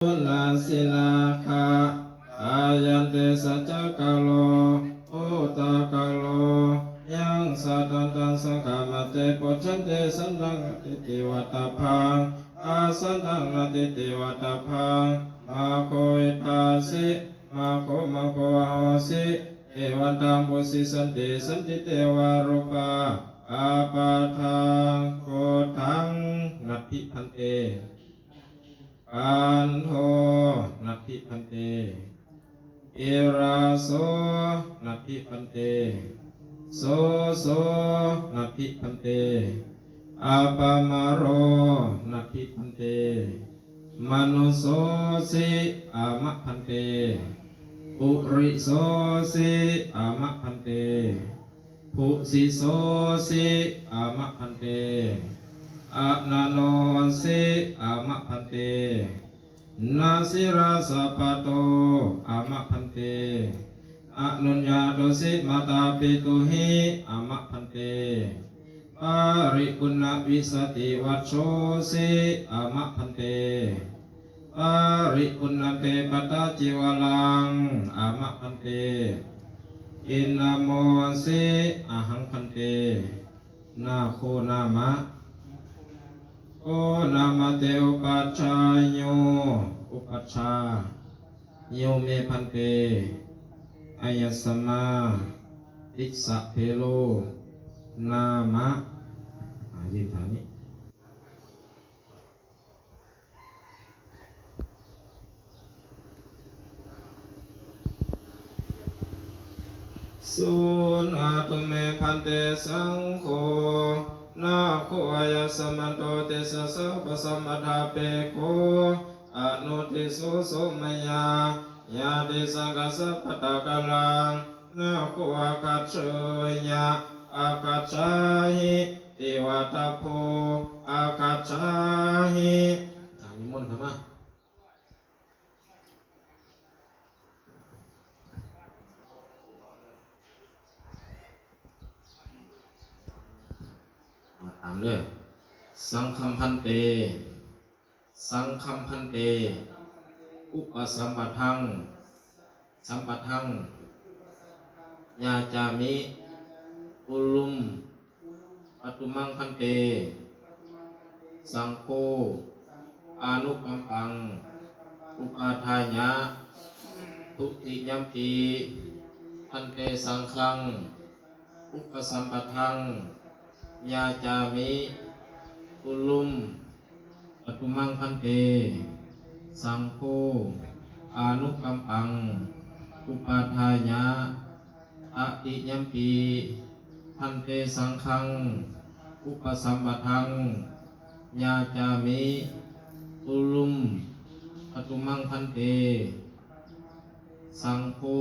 Suṇasi nāgā, Jayante saccakālo, Bhūtakālo, yaṃ saddantaṃ saṅghamatiṃ pūjanti, santaṃ atthīti vattabbaṃ, asantaṃ natthīti vattabbaṃ, maggo vidhāsi, maggo maggo ahosi, evantaṃ pūjissanti, santi devā rūpā appagabbhataṃ buddhaṃ. Natthi bhante. Khandho, natthi bhante. Kilāso, natthi bhante. Soso, natthi bhante. Appamāro, natthi bhante. Manussoti, āma bhante. Purisoti, āma bhante. Bhujisoti, āma bhante. Ananoti, āma bhante. Nasīlassa patto, āma bhante. Anuññātosi mātāpitūhi, āma bhante. Paripuṇṇavīsativassosi, āma bhante. Paripuṇṇaṃ te pattacīvaraṃ, āma bhante. Kiṇṇamosi, ahaṃ bhante. Nāgo nāma. Ko nāma te upajjhāyo, upajjhāyo me bhante. Āyasmā Tissabhero nāma. ອ່າ ຢືນທ່ານີ້. Suṇātu me bhante saṅgho. Nāgo āyasmanto tissassa upasampadāpekkho, anuddissoso mayā. Yadi saṅghassa pattakallaṃ, nāgo āgaccheyya, āgacchāhi ti vattabbo, āgacchāhi. ອ່າ ນິມົນເຂົ້າມາ. ຕາມເດີ. Saṅghaṃ bhante, saṅghaṃ bhante, upasampadaṃ, sampadaṃ, yācāmi, kulluṃ, patumaṃ bhante. Saṅgho anukampaṃ upādāya, dutiyampi bhante saṅghaṃ upasampadaṃ yācāmi, kulluṃ, patumaṃ bhante. Saṅgho anukampaṃ upādāya, tatiyampi bhante saṅghaṃ upasampadaṃ yācāmi, kulluṃ, patumaṃ bhante. Saṅgho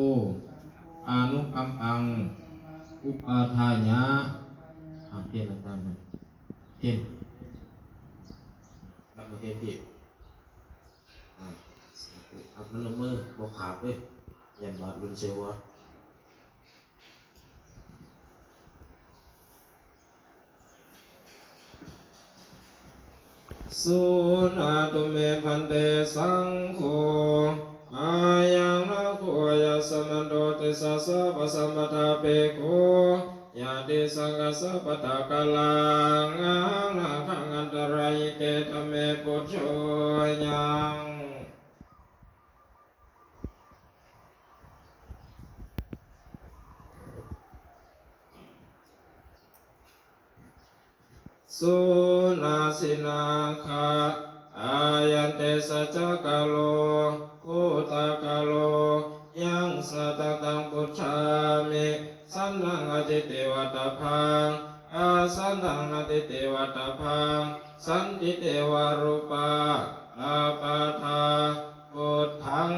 anukampaṃ upādāya. ອ່າ ເປັນອາຈານ ເປັນ ນັກຮຽນທີ່ ອ່າ ສາທຸ ອັບມະໂນມື ບໍ່ຂາດເລີຍ ຢ້ານບາດຫຼຸນໃສ່ຫົວ. Suṇātu me bhante saṅgho. Ayaṃ nāgo āyasmanto tissassa upasampadāpekkho, yadi saṅghassa pattakallaṃ, ahaṃ nāgaṃ antarahite dhamme pujjeyaṃ. Suṇasi nāga, ayante saccakālo bhūtakālo, yaṃ saddantaṃ pūjāmi, santaṃ atthīti vattabbaṃ, asantaṃ natthīti vattabbaṃ, santi devā rūpā appagabbhataṃ buddhaṃ.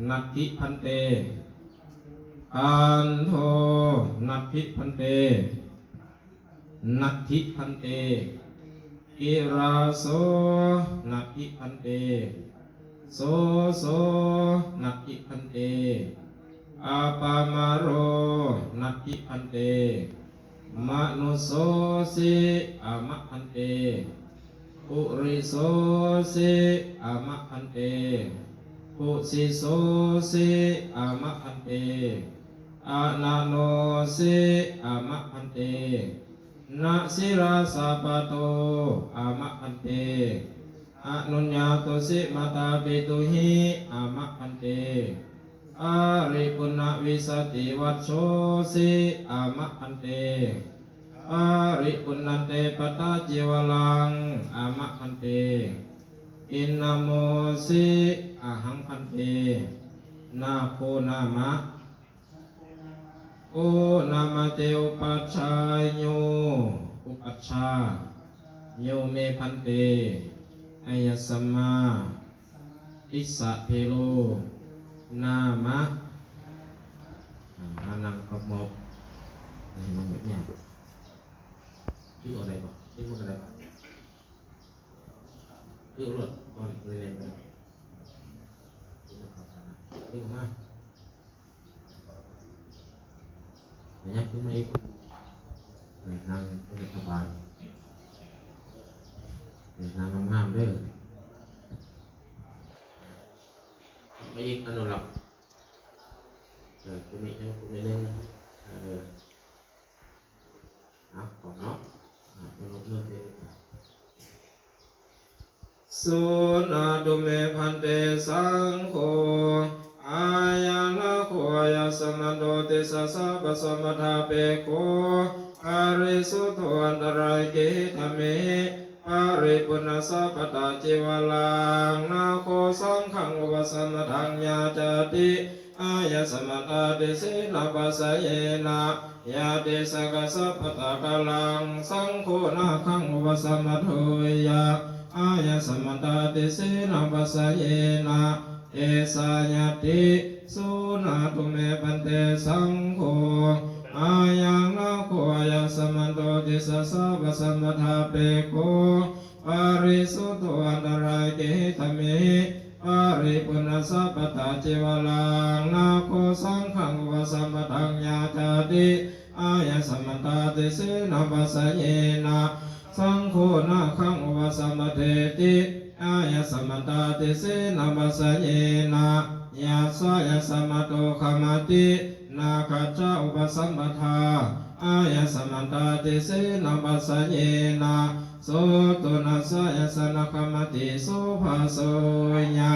Natthi bhante. Khandho. Natthi bhante. Natthi bhante. Kilāso. Natthi bhante. Soso. Natthi bhante. Appamāro. Natthi bhante. Manussoti. Āma bhante. ປຸລິໂສຊິ ອາມະພັນເຕ. ປຸຊິໂສຊິ ອາມະພັນເຕ. ອະນະໂນຊິ ອາມະພັນເຕ. ນະສິລາສະປະໂຕ ອາມະພັນເຕ. ອະນຸຍາຕຸຊິມາຕາປິຕຸຫິ ອາມະພັນເຕ. ປະລິປຸນນະວິສະຕິວັດໂຊຊິ ອາມະພັນເຕ. ປະລິປຸນນະເຕປະຕາຈິວະລັງ ອາມະພັນເຕ. ອິນນະໂມຊິ ອະຫັງພັນເຕ. ນາໂຄນາມະ ໂອນາມະເຕ ອຸປັດຊາໂຍ ອຸປັດຊາໂຍເມພັນເຕ. ອາຍະສະມາ ຕິສະເພໂລ ນາມະ. ອາ ມານັ່ງປະໝົບ ໃຫ້ມັນແບບນີ້ ຖືເອົາໄດ້ບໍ່? ຖືເອົາໄດ້ບໍ່? ຖືໂລດ ກ່ອນເລີຍ ຖືມາ ຂະຫຍັບຂຶ້ນມາອີກ ເອີ ນັ່ງເປັນລັດຖະບານ ເອີ ນັ່ງງາມໆເດີ. ມາອີກ ອະນຸລັກ ເອີ ຜູ້ນີ້ ຜູ້ນີ້ໜຶ່ງ ເອີ ເອົາ ຂອບເນາະ ອາ ເອົາລົບເລີກເລີຍ. ສຸນະຕຸເມ ພັນເຕ ສັງໂຄ ອາຍັງນາໂຄ ອາຍະສະມັນໂຕ ຕິສສະ ປະສະມະທາເປໂກ ປະລິສຸດໂທ ອັນຕະລາຍເກຫິ ທຳເມຫິ ປະລິປຸນນະ ສັບປະຕາຈິວະລັງ ນາໂຄ ສັງຄັງ ອຸປະສະມະທັງ ຍາຈາຕິ ອາຍະສະມັນຕາ ຕິເສນະ ປະສະເຍນະ ຍາຕິສັງຄະ ສັບປະຕາກາລັງ ສັງໂຄ ນາຄັງ ອຸປະສະມະໂທ ຍາ ອາຍະສະມັນຕາ ຕິເສນະ ປະສະເຍນະ ເອສາຍາຕິ ສຸນະຕຸເມ ພັນເຕ ສັງໂຄ ອາຍັງນາໂຄ ອາຍະສະມັນໂຕ ຕິສສະ ປະສະມະທາເປໂກ ປະລິສຸດໂທ ອັນຕະລາຍເກຫິ ທຳເມຫິ ປະລິປຸນນະ ສັບປະຕາຈິວະລັງ ນາໂຄ ສັງຄັງ ອຸປະສະມະທັງ ຍາຈາຕິ ອາຍະສະມັນຕາ ຕິເສນະ ປະສະເຍນະ ສັງໂຄ ນາຄັງ ອຸປະສະມະເທຕິ ອາຍະສະມັນຕາ ຕິເສນະ ປະສະເຍນະ ຍາສາຍະສະມະໂຕ ຄະມະຕິ ນາຄັດຈະ ອຸປະສຳປະທາ ອາຍະສະມັນຕາ ຕິເສນະ ປະສະເຍນະ ໂສຕຸນະສາຍະສະນະຄະມະຕິ ໂສພາໂສຍະ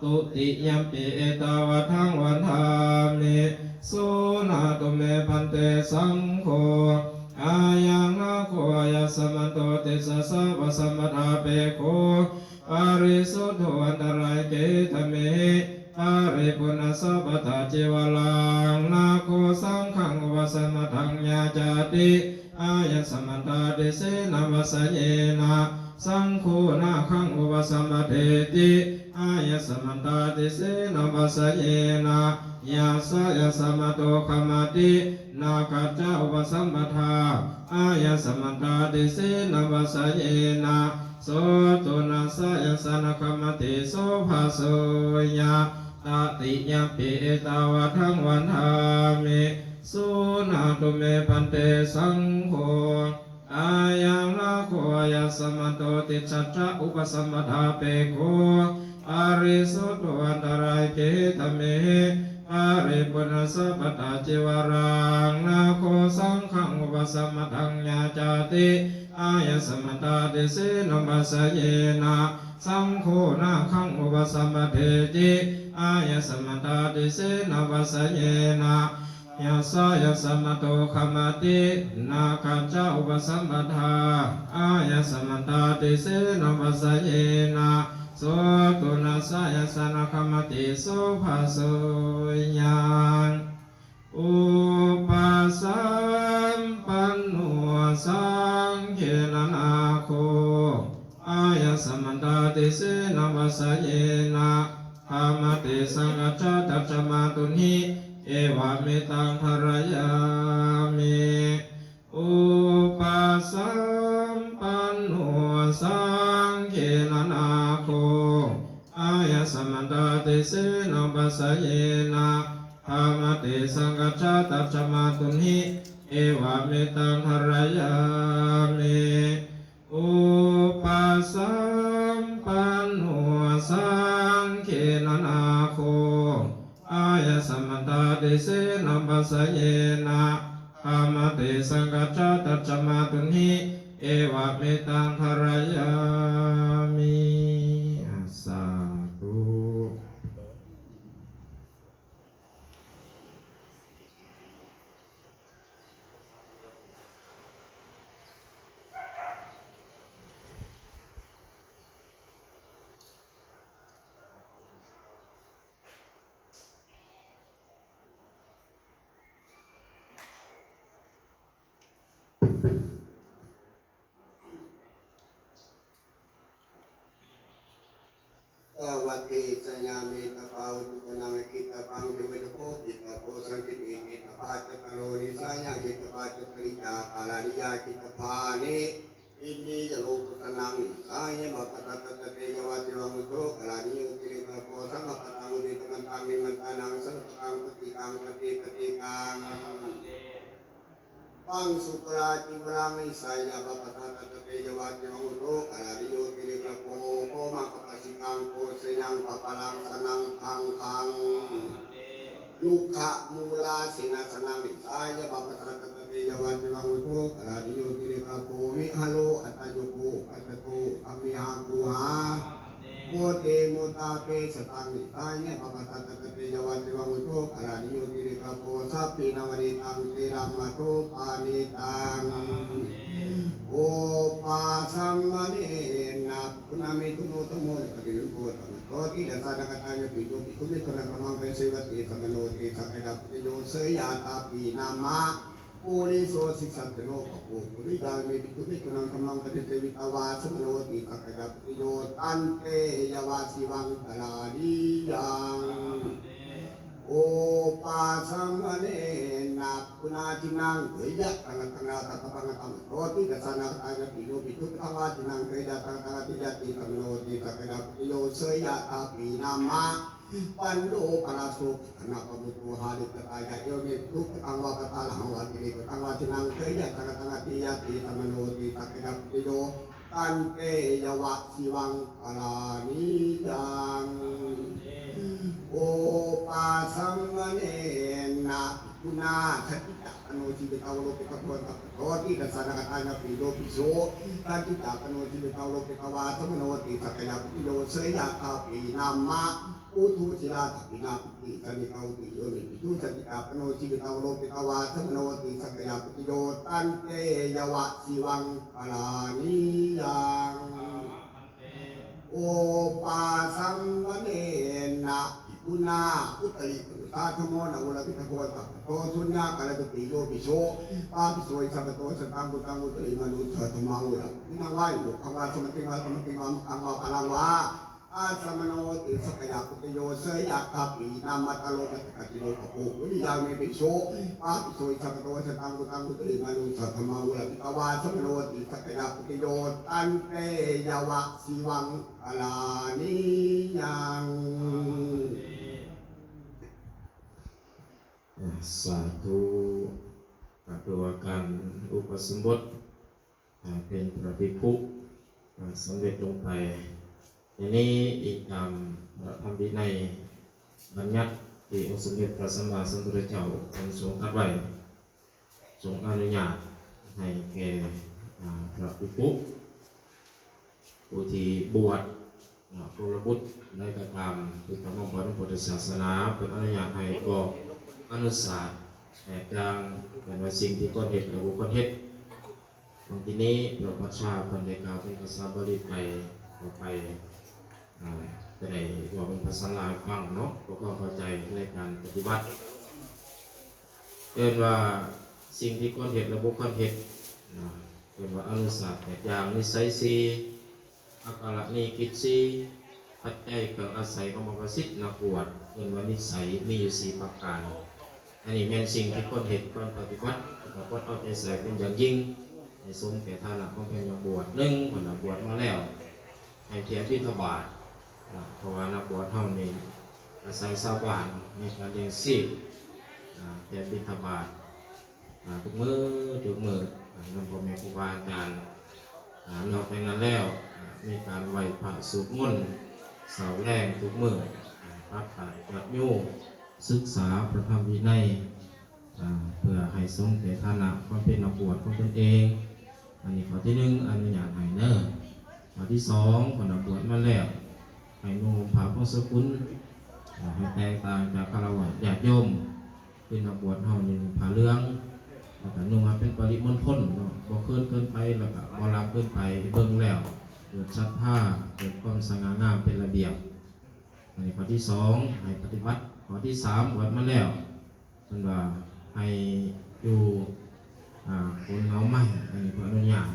ທຸຕິຍຳປິ ເອຕາວັດທັງ ວັນທາມິ ສຸນະຕຸເມ ພັນເຕ ສັງໂຄ ອາຍັງນາໂຄ ອາຍະສະມັນໂຕ ຕິສສະ ປະສະມະທາເປໂຄ ປະລິສຸດໂທ ອັນຕະລາຍເກຫິ ທຳເມຫິ ປະລິປຸນນະ ສັບປະຕາຈິວະລັງ ນາໂຄ ສັງຄັງ ອຸປະສະມະທັງ ຍາຈາຕິ ອາຍະສະມັນຕາ ຕິເສນະ ປະສະເຍນະ ສັງໂຄ ນາຄັງ ອຸປະສຳປະເທຕິ ອາຍະສະມັນຕາ ຕິເສນະ ປະສະເຍນະ ຍາສາຍະສະມະໂຕ ຄະມະຕິ ນາຄັດຈະ ອຸປະສຳປະທາ ອາຍະສະມັນຕາ ຕິເສນະ ປະສະເຍນະ ໂສຕຸນະສາຍະສະນະຄະມະຕິ ໂສພາໂສຍະ ຕະຕິຍຳປິ ເອຕາວັດທັງ ວັນທາມິ ສຸນະຕຸເມ ພັນເຕ ສັງໂຄ ອາຍັງນາໂຄ ອາຍະສະມັນໂຕ ຕິສສະ ອຸປະສຳປະທາເປໂຄ ປະລິສຸດໂທ ອັນຕະລາຍເກຫິ ທຳເມຫິ ປະລິປຸນນະ ສັບປະຕາຈິວະລັງ ນາໂຄ ສັງຄັງ ອຸປະສຳປະທັງ ຍາຈາຕິ ອາຍະສະມັນຕາ ຕິເສນະ ປະສະເຍນະ ສັງໂຄ ນາຄັງ ອຸປະສຳປະເທຕິ ອາຍະສະມັນຕາ ຕິເສນະ ປະສະເຍນະ ຍາສາຍະສະມະໂຕ ຄະມະຕິ ນາຄັດຈະ ອຸປະສຳປະທາ ອາຍະສະມັນຕາ ຕິເສນະ ປະສະເຍນະ ໂສຕຸນະສາຍະສະນະຄະມະຕິ ໂສພາໂສຍະ ອຸປະສຳປັນໂນ ສັງເຄນະນາໂຄ ອາຍະສະມັນຕາ ຕິເສນະ ປະສະເຍນະ ຄະມະຕິ ສັງຄັດຈະ ຕັດສະມາ ຕຸນຫິ ເອວະເມຕັງ ທາລະຍາມິ ອຸປະສຳປັນໂນ ສັງເຄນະນາໂຄ ອາຍະສະມັນຕາ ຕິເສນະ ປະສະເຍນະ ຄະມະຕິ ສັງຄັດຈະ ຕັດສະມາ ຕຸນຫິ ເອວະເມຕັງ ທາລະຍາມິ ອຸປະ ສຳປັນໂນ ສັງເຄນະນາໂຄ ອາຍະສະມັນຕະເຕເສນະ ປັດສະເຍນະ ທຳມະເຕສັງກັດສະ ຕັດສະມາທຸນຫິ ເອວະເມຕັງທາຣະຍາມິ ສາທຸ. ສະຫວັດທີ ສະຍາມິ ຕະປາອຸຈຸໂກ ນາມະກິດຕະພັງ ເທວະຈັກໂຄ ກິດຕະໂກ ສັງກິດຕິ ກິດຕະພາ ຈັດຕະໂລ ນິສາຍາ ກິດຕະພາ ຈັດຕະລິກາ ກາລານິຍາ ກິດຕະພານິ ອິນດີ ຈະໂລ ພຸດທະນັງ ນິສາຍະ ບັບປະຊາ ຕັດຕະ ເຕຍະວາ ສິວັງ ອຸດໂທ ກາລານິໂຍ ຕິລິກະໂກ ສັງກະປະຕັງ ອຸດິຕະມັນຕັງ ນິມັນຕານັງ ສັງກະປະຕັງ ປະຕິກາງ ປະຕິປະຕິກາງ ປັງສຸປາຈິວະລັງ ນິສາຍະ ບັບປະຊາ ຕັດຕະ ເຕຍະວາ ສິວັງ ອຸດໂທ ກາລານິໂຍ ຕິລິກະໂກ ໂຄມະກະປະສິກັງ ໂພຊະຍັງ ປະປະລັງ ສະນັງ ຄັງຄັງ ລຸກຂະມູລາ ເສນາສະນັງ ນິສາຍະ ບັບປະຊາ ຕັດຕະ ເຕຍະວາ ສິວັງ ອຸດໂທ ກາລານິໂຍ ຕິລິກະໂກ ວິຫາໂລ ອັດຕະໂຍໂກ ປັດຈະໂຕ ອະມິຫາກູຫາ ໂມເຕ ໂມຕາເປ ສະຕັງ ນິສາຍະ ບັບປະຊາ ຕັດຕະ ເຕຍະວາ ສິວັງ ອຸດໂທ ກາລານິໂຍ ຕິລິກະໂກ ສັບພີນະ ວະນິຕັງ ເຕລະມະໂຕ ປານິຕັງ ໂອປາສະມະເນນະ ຄຸນາມິທຸໂນ ທຳໂມ ນະກະຕິໂນ ໂພທຳມະໂຕ ທິດາສານະກະຕາຍະ ປິໂຍ ພິກຂຸ ພິກຂຸນັງ ທຳມັງ ປະເສວະຕິ ສະມະໂນ ຕິ ສັກກະຍະ ປຸດຕິໂຍ ເສຍຍະຖາ ປີນາມະ ປູລິໂສ ສິສາຈະໂນ ພະໂຄ ປຸລິຍາເມ ພິກຂຸ ພິກຂຸນັງ ທຳມັງ ປະຕິເສວິຕະວາ ສະມະໂນ ຕິ ສັກກະຍະ ປຸດຕິໂຍ ຕັນເຕຍະວະ ສິວັງ ກາລານິຍັງ ໂອປາສະມະເນນະ ຄຸນາທິນັງ ເຖຍະ ຕັງ ຕັງ ນາ ຕັງ ກະ ປັງ ກະ ຕະ ມະໂຕ ທິດາສານະກະຕາຍະ ປິໂຍ ພິກຂຸ ພັງວາທິນັງ ເຖຍະ ຕັງ ຕັງ ທິຍະ ຕິ ສະມະໂນ ຕິ ສັກກະຍະ ປຸດຕິໂຍ ເສຍຍະຖາ ປີນາມະ ປັນໂດ ພະລາໂສ ຄະນະປະມຸດໂຕ ຫາລິກະຕາຍະ ເອວະເມ ທຸກະທັງວາ ກະຕາລະຫັງວາ ຕິເລກະທັງວາ ທິນັງ ເຂຍະ ສັງກະຕັງ ອະຕິຍາຕິ ສະມະໂນ ຕິ ສັກກະຍະ ປຸດຕິໂຍ ຕັນເຕຍະວະ ສິວັງ ກາລານິຍັງ ໂອປາສະມະເນນະ ພິກຂຸນາ ສັນຕິຕະ ກະໂນ ຊີວິຕັງ ໂລເກ ກະໂຕ ກະໂຕ ຕິ ຕັດສະ ນະກະຕາຍະ ປີ ໂລ ປິ ໂສ ສັນຕິຕະ ກະໂນ ຊີວິຕັງ ໂລເກ ກະວາ ສະມະໂນ ຕິ ສັກກະຍະ ປຸດຕິໂຍ ເສຍຍະ ຖາ ປີ ນາມະ ອຸທຸ ສິລາ ຖາ ປີ ນາ ປິ ຕິ ສັນນິກາ ອຸຕິ ໂຍ ນິ ປິ ທຸ ສັນຕິຕະ ກະໂນ ຊີວິຕັງ ໂລເກ ກະວາ ສະມະໂນ ຕິ ສັກກະຍະ ປຸດຕິໂຍ ຕັນເຕຍະວະ ສິວັງ ກາລານິຍັງ ໂອປາສະມະເນນະ ພິກຂຸນາ ອຸຕະລິ ສາທະໂມ ນະໂວລະ ພິກຂະໂຄ ຕະ ໂຕ ສຸນຍາ ກາລະ ຕຸຕິ ໂຍ ປິ ໂສ ປາ ປິ ໂສ ອິ ສະ ກະໂຕ ສະ ຕັງ ບຸດ ຕັງ ອຸຕະລິ ມະນຸ ສາທະໂມ ນະໂວລະ ພິກຂະວາ ໂຍ ຄັງວາ ສະ ມະ ຕິ ວາ ສະ ມະ ຕິ ວາ ຄັງວາ ພະລັງ ວາ ອາ ສະ ມະ ໂນ ຕິ ສັກກະຍະ ປຸດຕິໂຍ ເສຍຍະ ຖາ ປີ ນາມະ ຕະ ໂລ ມະ ຕະ ກະ ຕິ ໂລ ກະ ໂພ ປຸລິຍາ ເມ ປິ ໂສ ປາ ປິ ໂສ ອິ ສະ ກະໂຕ ສະ ຕັງ ບຸດ ຕັງ ອຸຕະລິ ມະນຸ ສາທະໂມ ນະໂວລະ ພິກຂະວາ ສະ ມະ ໂນ ຕິ ສັກກະຍະ ປຸດຕິໂຍ ຕັນເຕຍະວະ ສິວັງ ກາລານິຍັງ ສາທຸ ການອຸປະສົມບົດ ເປັນພະພິກຂຸ ສຳເລັດລົງໄປ ໃນນີ້ອີງຕາມພະທຳວິໄນບັນຍັດ ທີ່ອົງສົມເດັດພະສຳມາສຳພຸດທະເຈົ້າ ເພິ່ນຊົງຕັດໄວ້ ຊົງອະນຸຍາດໃຫ້ແກ່ ອາ ພະພິກຂຸ ຜູ້ທີ່ບວດ ເນາະ ກຸລະບຸດໃດກໍຕາມ ທີ່ເຂົ້າມາບວດໃນພຸດທະສາສະໜາ ເພິ່ນອະນຸຍາດໃຫ້ບອກອະນຸສາດແຕກຕ່າງ ເປັນວ່າສິ່ງທີ່ຄວນເຮັດ ແລະ ບໍ່ຄວນເຮັດ. ເມື່ອກີ້ນີ້ ພະບັດຊາເພິ່ນໄດ້ກ່າວເປັນພາສາບາລີໄປ ກໍໄປ ອາ ຈະໄດ້ເວົ້າເປັນພາສາລາວໃຫ້ຟັງເນາະ ເພື່ອຄວາມເຂົ້າໃຈໃນການປະຕິບັດ. ເອີ້ນວ່າສິ່ງທີ່ຄວນເຮັດ ແລະ ບໍ່ຄວນເຮັດນະ ເອີ້ນວ່າອະນຸສາດແປດຢ່າງ ນິໄສສີ່ ອາກາລະນີກິດສີ່ ປັດໄຈເຄື່ອງອາໄສຂອງບັບພະສິດນັກບວດ ເອີ້ນວ່ານິໄສມີຢູ່ສີ່ປະການ. ອັນນີ້ແມ່ນສິ່ງທີ່ຄວນເຮັດ ຄວນປະຕິບັດ ແລ້ວກໍຄວນເອົາໃຈໃສ່ເປັນຢ່າງຍິ່ງ ໃຫ້ສົມແກ່ຖານະຂອງເພິ່ນນັກບວດ. ໜຶ່ງ ເພິ່ນນັກບວດມາແລ້ວ ໃຫ້ຖຽມບິນທະບາດນະ ເພາະວ່ານັກບວດເຮົານີ້ອາໄສຊາວບ້ານໃນການລ້ຽງຊີບນະ ຖຽມບິນທະບາດ ອາ ທຸກມື້ ທຸກມື້ ອາ ນຳພໍ່ແມ່ຄູບາອາຈານ. ອາ ນອກຈາກນັ້ນແລ້ວ ອາ ມີການໄຫວ້ພະສວດມົນເຊົ້າແລງທຸກມື້ ພະຍາດໂຍມສຶກສາພະທຳວິໄນ ເພື່ອໃຫ້ສົມແກ່ຖານະຄວາມເປັນນັກບວດຂອງຕົນເອງ. ອັນນີ້ຂໍ້ທີໜຶ່ງ ອະນຸຍາດໃຫ້ເນີ. ຂໍ້ທີສອງ ເພິ່ນບວດມາແລ້ວ ໃຫ້ນຸ່ງຫົ່ມຜ້າພອງສະກຸນ ໃຫ້ແຕກຕ່າງຈາກຄາລະວາດຍາດໂຍມ. ເປັນນັກບວດເຮົານີ້ຜ້າເຫຼືອງ ແລ້ວກະນຸ່ງໃຫ້ເປັນປະລິມົນທົນເນາະ ບໍ່ເຂີນເກີນໄປ ແລ້ວກະບໍ່ລາມເກີນໄປ. ເບິ່ງແລ້ວເກີດສັດທາ ເກີດຄວາມສະຫງ່າງາມເປັນລະບຽບ. ອັນນີ້ຂໍ້ທີສອງ ໃຫ້ປະຕິບັດ. ຂໍ້ທີສາມ ບວດມາແລ້ວ ເພິ່ນວ່າໃຫ້ຢູ່ ອາ ໂຄນເງົາໄມ້ ອັນນີ້ເພິ່ນອະນຸຍາດ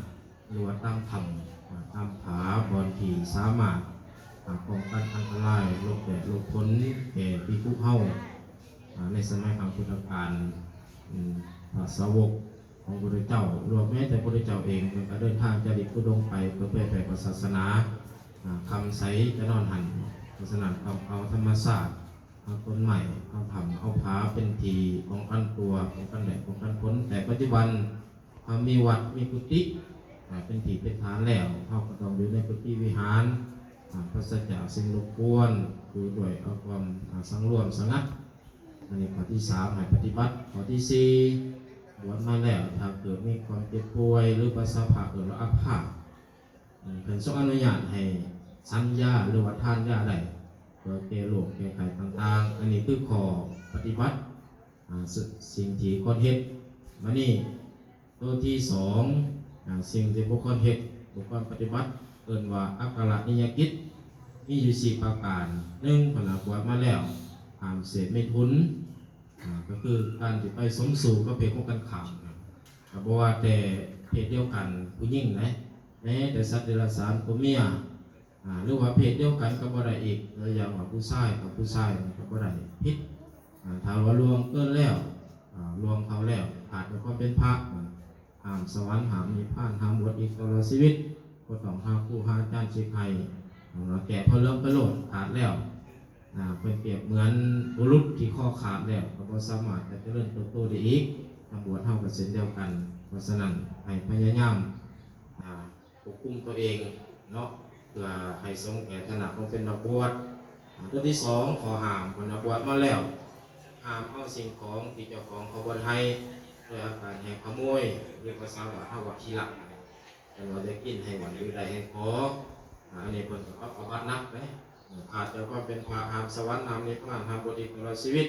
ຫຼືວ່າຕາມຖ້ຳ ອາ ຕາມຜາ ບ່ອນທີ່ສາມາດ ອາ ປ້ອງກັນອັນຕະລາຍ ໂລກແດດໂລກຝົນ ແກ່ພິກຂຸເຮົາ. ອາ ໃນສະໄໝຄັ້ງພຸດທະການ ອາ ພະສາວົກຂອງພະພຸດທະເຈົ້າ ຫຼືວ່າແມ້ແຕ່ພະພຸດທະເຈົ້າເອງ ເພິ່ນກໍເດີນທາງຈາລິກທຸດົງໄປ ເພື່ອເຜີຍແຜ່ພະສາສະໜາ. ອາ ຄ່ຳໃສຈະນອນຫັ້ນ. ເພາະສະນັ້ນ ຕ້ອງເອົາທຳມະຊາດ ເອົາຕົ້ນໄມ້ ເອົາຖ້ຳ ເອົາຜາເປັນທີ່ປ້ອງກັນຕົວ ປ້ອງກັນແດດ ປ້ອງກັນຝົນ. ແຕ່ປັດຈຸບັນເຮົາມີວັດ ມີກຸຕິ ອາ ເປັນທີ່ເປັນຖານແລ້ວ ເຮົາກໍຕ້ອງຢູ່ໃນກຸຕິວິຫານ ອາ ປາສະຈາກສິ່ງລົບກວນ ຢູ່ດ້ວຍເອົາຄວາມ ອາ ສັງລວມສະຫງັດ. ອັນນີ້ຂໍ້ທີສາມ ໃຫ້ປະຕິບັດ. ຂໍ້ທີສີ່ ບວດມາແລ້ວ ຖ້າເກີດມີຄວາມເຈັບປ່ວຍ ຫຼືພາສາພາກເອີ້ນວ່າອາພາດ ເພິ່ນຊົງອະນຸຍາດໃຫ້ສັນຢາ ຫຼືວ່າທານຢາໄດ້ ເພື່ອແກ້ໂລກແກ້ໄຂ້ຕ່າງໆ. ອັນນີ້ຄືຂໍ້ປະຕິບັດ ອາ ສ- ສິ່ງທີ່ຄວນເຮັດ. ບາດນີ້ໂຕທີສອງ ອາ ສິ່ງທີ່ບໍ່ຄວນເຮັດ ບໍ່ຄວນປະຕິບັດ ເອີ້ນວ່າອັກກະລະນິຍະກິດ ມີຢູ່ສີ່ປະການ. ໜຶ່ງ ເພິ່ນວ່າບວດມາແລ້ວ ຫ້າມເສບເມຖຸນ ອາ ກໍຄືການທີ່ໄປສົມສູ່ກັບເພດກົງກັນຂ້າມນະ ກໍບໍ່ວ່າແຕ່ເພດດຽວກັນຜູ້ຍິງນະ ແມ້ແຕ່ສັດເດຍລະສານຕົວເມຍ ອາ ຫຼືວ່າເພດດຽວກັນກໍບໍ່ໄດ້ອີກ ແລະຢ່າງວ່າຜູ້ຊາຍກັບຜູ້ຊາຍກໍບໍ່ໄດ້ ຜິດ. ອາ ຖ້າວ່າລ່ວງເກີນແລ້ວ ອາ ລ່ວງເຂົາແລ້ວ ຂາດຈາກຄວາມເປັນພະ ຫ້າມສະຫວັນ ຫ້າມນິບພານ ຫ້າມບວດອີກຕະຫຼອດຊີວິດ ບໍ່ຕ້ອງຫາຄູຫາອາຈານສິກໃຫ້ ແກ້ຜ້າເຫຼືອງໄປໂລດ ຂາດແລ້ວ. ອາ ເພິ່ນປຽບເໝືອນບຸລຸດທີ່ຄໍຂາດແລ້ວ ກໍບໍ່ສາມາດຈະຈະເລີນເຕີບໂຕໄດ້ອີກ. ນັກບວດເຮົາກໍເຊັ່ນດຽວກັນ. ເພາະສະນັ້ນ ໃຫ້ພະຍາຍາມ ອາ ຄວບຄຸມຕົວເອງເນາະ ເພື່ອໃຫ້ສົມແກ່ຖານະຂອງເປັນນັກບວດ. ອາ ຕົວທີສອງ ຂໍ້ຫ້າມ ເພິ່ນວ່າບວດມາແລ້ວ ຫ້າມເອົາສິ່ງຂອງທີ່ເຈົ້າຂອງເຂົາບໍ່ໄດ້ໃຫ້ ດ້ວຍອາການໃຫ້ຂະໂມຍ ຫຼືພາສາບ້ານເຮົາວ່າຂີ້ລັກ. ເພິ່ນວ່າໄດ້ກິນໃຫ້ຫວັງ ຫຼືໄດ້ໃຫ້ຂໍ. ອາ ອັນນີ້ເພິ່ນກໍປັບອາບັດໜັກເດ້. ຂາດຈາກຄວາມເປັນພະ ຫ້າມສະຫວັນ ຫ້າມນິບພານ ຫ້າມບວດອີກຕະຫຼອດຊີວິດ.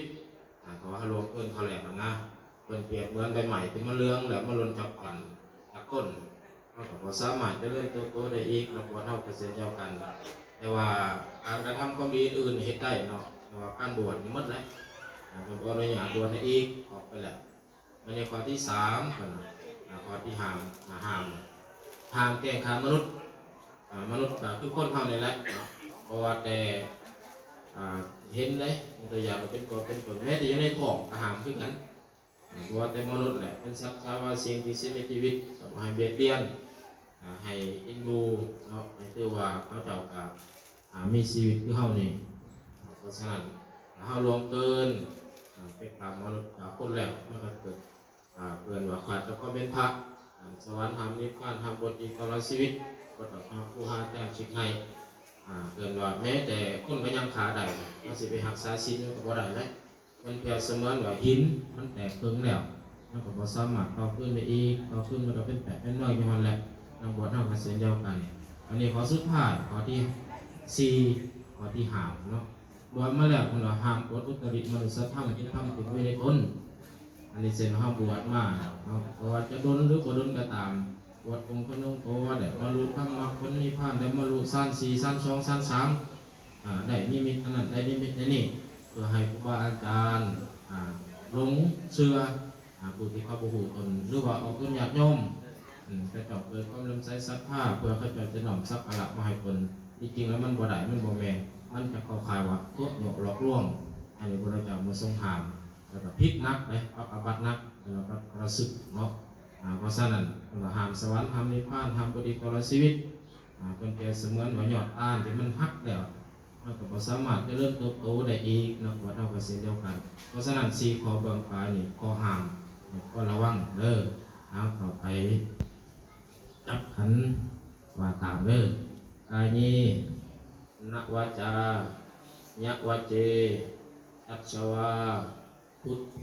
ອາ ເພາະວ່າເຮົາລ່ວງເກີນເຂົາແລ້ວນະ. ເພິ່ນປຽບເໝືອນໃບໄມ້ທີ່ມັນເຫຼືອງແລ້ວ ມັນຫຼົ່ນຈາກຂວັນຈາກຕົ້ນ ເຮົາກໍບໍ່ສາມາດຈະເລີນເຕີບໂຕໄດ້ອີກ. ນັກບວດເຮົາກໍເຊັ່ນດຽວກັນ. ແຕ່ວ່າການກະທຳຄວາມດີອື່ນໆເຮັດໄດ້ເນາະ ແຕ່ວ່າການບວດນີ້ໝົດແຫຼະ. ອາ ເພິ່ນບໍ່ອະນຸຍາດບວດໃຫ້ອີກ ອອກໄປແລ້ວ. ບັດນີ້ຂໍ້ທີສາມ ເພິ່ນ ອາ ຂໍ້ທີ່ຫ້າມ ອາ ຫ້າມ ຫ້າມແກ່ງຂ້າມະນຸດ. ອາ ມະນຸດກໍຄືຄົນເຮົານີ້ແຫຼະເນາະ ບໍ່ວ່າແຕ່ ອາ ເຫັນເດ້ ຕົວຢ່າງກໍເປັນຕົວເປັນຕົນ ແມ້ແຕ່ຢູ່ໃນທ້ອງກໍຫ້າມຄືກັນ. ບໍ່ວ່າແຕ່ມະນຸດແຫຼະ ເປັນສັດຖາວາສິ່ງທີ່ຊິມີຊີວິດ ກໍບໍ່ໃຫ້ບຽດບຽນ ອາ ໃຫ້ເອັນດູເນາະ ໃຫ້ຖືວ່າເຂົາເຈົ້າກໍ ອາ ມີຊີວິດຄືເຮົານີ້. ເພາະສະນັ້ນ ຖ້າເຮົາລ່ວງເກີນ ອາ ໄປຕາມມະນຸດ ອາ ຄົນແລ້ວ ມັນກໍເກີດ ອາ ເອີ້ນວ່າຂາດຈາກຄວາມເປັນພະ. ອາ ສະຫວັນຫ້າມ ນິບພານຫ້າມ ບົດອີກຕະຫຼອດຊີວິດ ບໍ່ຕ້ອງຫາຄູຫາອາຈານສິກໃຫ້. ອາ ເອີ້ນວ່າແມ້ແຕ່ຄົນກໍຍັງຂ້າໄດ້ ເຮົາຊິໄປຮັກສາສິນມັນກໍບໍ່ໄດ້ແຫຼະ. ມັນປຽບສະເໝືອນວ່າຫີນມັນແຕກເຄິ່ງແລ້ວ ມັນກໍບໍ່ສາມາດຕໍ່ຄືນໄດ້ອີກ ຕໍ່ຄືນມັນກໍເປັນແປກເປັນໜ້ອຍຢູ່ຫັ້ນແຫຼະ. ນັກບວດເຮົາກໍເຊັ່ນດຽວກັນ. ອັນນີ້ຂໍ້ສຸດທ້າຍ ຂໍ້ທີສີ່ ຂໍ້ທີ່ຫ້າເນາະ. ບວດມາແລ້ວເພິ່ນວ່າຫ້າມອວດອຸດຕະລິມະນຸດສະທຳ ທີ່ທຳຂຶ້ນໄວ້ໃນຕົນ. ອັນນີ້ເຊັ່ນເຮົາບວດມາເນາະ ບໍ່ວ່າຈະດົນ ຫຼື ບໍ່ດົນກໍຕາມ ບວດອົງຄະນຸງໂຕ ໄດ້ບັນລຸທຳມັກຜົນນິບພານ ໄດ້ບັນລຸຊານສີ່ ຊານສອງ ຊານສາມ ອາ ໄດ້ນິມິດອັນນັ້ນ ໄດ້ນິມິດອັນນີ້ ເພື່ອໃຫ້ຄູບາອາຈານ ອາ ຫຼົງເຊື່ອ ອາ ຜູ້ທີ່ເຂົາບໍ່ຮູ້ຕົນ ຫຼືວ່າອອກຕົນຍາດໂຍມ ອາ ເຂົາເຈົ້າເກີດຄວາມເຫຼື້ອມໃສສັດທາ ເພື່ອເຂົາເຈົ້າຈະນ້ອມສັກກາລະມາໃຫ້ເພິ່ນ. ທີ່ຈິງແລ້ວມັນບໍ່ໄດ້ ມັນບໍ່ແມ່ນ ມັນຈະເຂົ້າຂ່າຍວ່າຕົວະຍົວະຫຼອກລວງ. ອັນນີ້ພະພຸດທະເຈົ້າມາຊົງຫ້າມ ແລ້ວກໍຜິດໜັກເດ້ ປັບອາບັດໜັກ ແລ້ວກໍປະຊຶກເນາະ. ອາ ເພາະສະນັ້ນ ເພິ່ນວ່າຫ້າມສະຫວັນ ຫ້າມນິບພານ ຫ້າມບຸດອີກຕະຫຼອດຊີວິດ. ອາ ເພິ່ນປຽບສະເໝືອນວ່າຍອດຕານທີ່ມັນຫັກແລ້ວ ມັນກໍບໍ່ສາມາດຈະເລີນເຕີບໂຕໄດ້ອີກ. ນັກບວດເຮົາກໍເຊັ່ນດຽວກັນ. ເພາະສະນັ້ນ ສີ່ຂໍ້ເບື້ອງປາຍນີ້ ຂໍ້ຫ້າມ ໃຫ້ຄວນລະວັງເດີ. ເອົາ ຕໍ່ໄປຈັບຂັນວ່າຕາມເດີ. ກາເຍ ນະວາຈາ ຍະວາເຈ ຕັດສະວາ ພຸດເພ